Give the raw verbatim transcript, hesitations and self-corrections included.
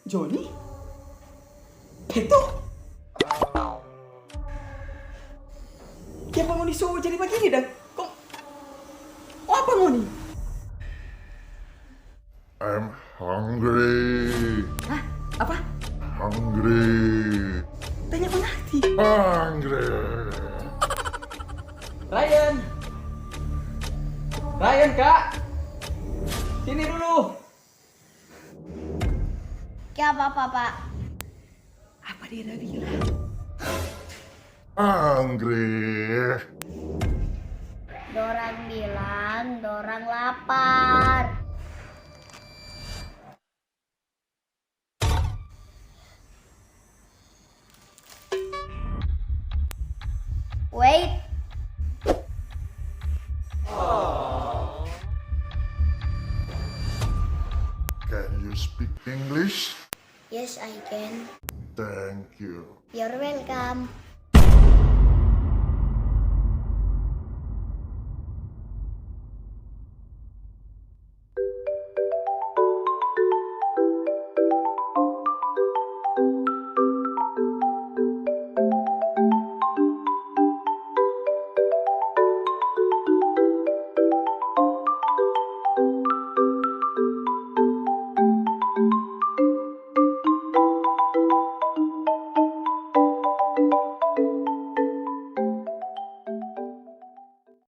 Joni? Beto? Kiapa ngoni so jadi bagini dang? Kong, mo apa ngoni? I'm hungry. Hah? Apa? Hungry. Tanya mangarti. Hungry. Ryan. Ryan, Kak. Sini dulu. Kiapa, Papa? Apa dia da bilang? Hungry. Dorang bilang dorang lapar. Wait, Can you speak English? Yes, I can. Thank you. You're welcome.